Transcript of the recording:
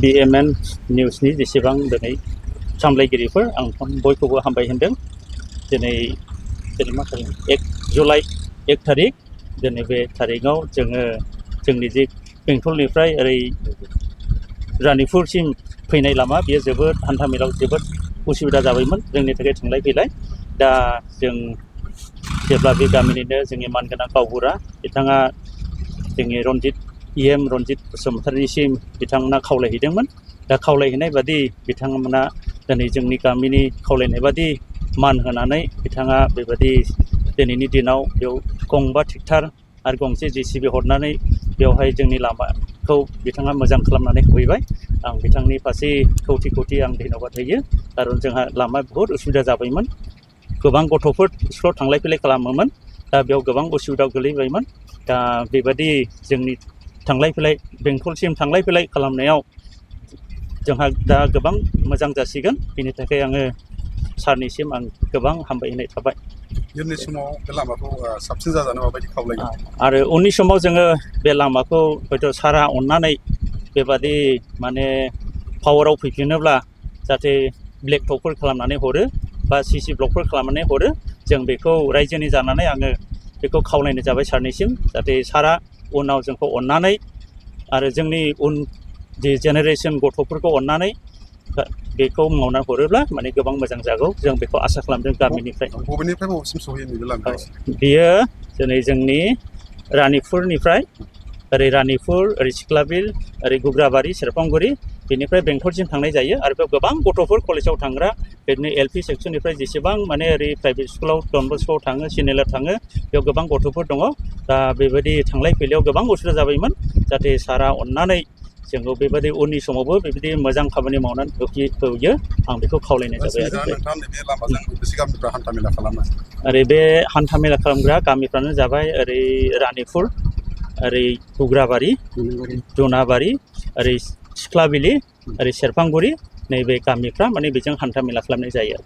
BMN निउसनि जेसेबां दिनै सामलायगिरिफोर आं बयखौबो हामबाय होनदों। दिनै मा थारिख 1 जुलाइ 1 थारिख दिनै बे थारिखआव जोङो जोंनि जे बेंटलनिफ्राय ओरै रानिपुरसिम फैनाय लामा बेयो जोबोद हान्थामेलायाव जोबोद उसुबिदा जाबायमोन जोंनि थाखाय थांलाय फैलाय। दा जों जेब्ला बे गामिनिनो जोंनि मानगोनां गावबुरा बिथाङा जोंनि रनजित बसुमतारीनिसिम बिथांमोना खावलायहैदोंमोन। दा खावलायहैनाय बादि बिथांमोना दिनै जोंनि गामिनि खावलायनाय बादि मान होनानै बिथाङा बेबायदि दिनैनि दिनाव बेयाव गंबा ट्रेक्टर आरो गंसे JCB हरनानै बेवहाय जोंनि लामाखौ बिथाङा मोजां खालामनानै होफैबाय। आं बिथांनि फारसे खौथि खौथि आं धन्यबाद होयो। खारन जोंहा लामा बहुद उसुबिदा जाबायमोन। गोबां गथ'फोर स्कुलाव थांलाय फैलाय खालामोमोन। दा बेयाव गोबां उसुबिदायाव गोलैबायमोन। दा बेबायदि जोंनि थांलाय फैलाय बेंटलसिम थांलाय फैलाय खालामनायाव जोंहा दा गोबां मोजां जासिगोन। बेनि थाखाय आङो सारनिसिम आं गोबां हामबायहोनाय थाबाय। इयुननि समाव बे लामाखौ साबसिन जाजानो माबायदि खावलायगोन? आरो उननि समाव जोङो बे लामाखौ हयथ' सारा अननानै बेबादि माने पावाराव फैफिनोब्ला जाहाथे ब्लेक टपफोर खालामनानै हरो बा CC ब्लकफोर खालामनानै हरो। जों बेखौ रायजोनि जानानै आङो बेखौ खावलायनाय जाबाय सारनिसिम। जाहाथे सारा उनाव जोंखौ अननानै आरो जोंनि उन जि जेनेरेसन गथ'फोरखौ अननानै बेखौ मावना हरोब्ला माने गोबां मोजां जागौ। जों बेखौ आसा खालामदों गामिनिफ्राय। बबेनिफ्राय बबेसिम सहैयो नैबे लामाया? बेयो दिनै जोंनि रानिपुरनिफ्राय ओरै रानिपुर, ओरै सिख्लाबिल, ओरै गुग्राबारि, सेरफांगुरि बेनिफ्राय बेंटलसिम थांनाय जायो। आरो बेयाव गोबां गथ'फोर कलेजाव थांग्रा बिदिनो LP सेक्सननिफ्राय जेसेबां माने ओरै प्राइभेट स्कुलाव डन बस्क'आव थाङो, सिनेलाव थाङो बेयाव गोबां गथ'फोर दङ। दा बेबायदि थांलाय फैलायाव गोबां उसुबिदा जाबायमोन। जाहाथे सारा अननानै जोंखौ बेबायदि उननि समावबो बेबायदि मोजां खामानि मावनानै होयो आं बेखौ खावलायनाय जाबाय। आरो नोंथाङा नैबे लामाजों बेसे गामिफ्रा हान्थामेला खालामो? ओरै बे हान्थामेला खालामग्रा गामिफ्रानो जाबाय ओरै रानिपुर, ओरै गुग्राबारि, दुनाबारि, ओरै सिख्लाबिलि, ओरै सेरफांगुरि नैबे गामिफ्रा माने बेजों हान्थामेला खालामनाय जायो।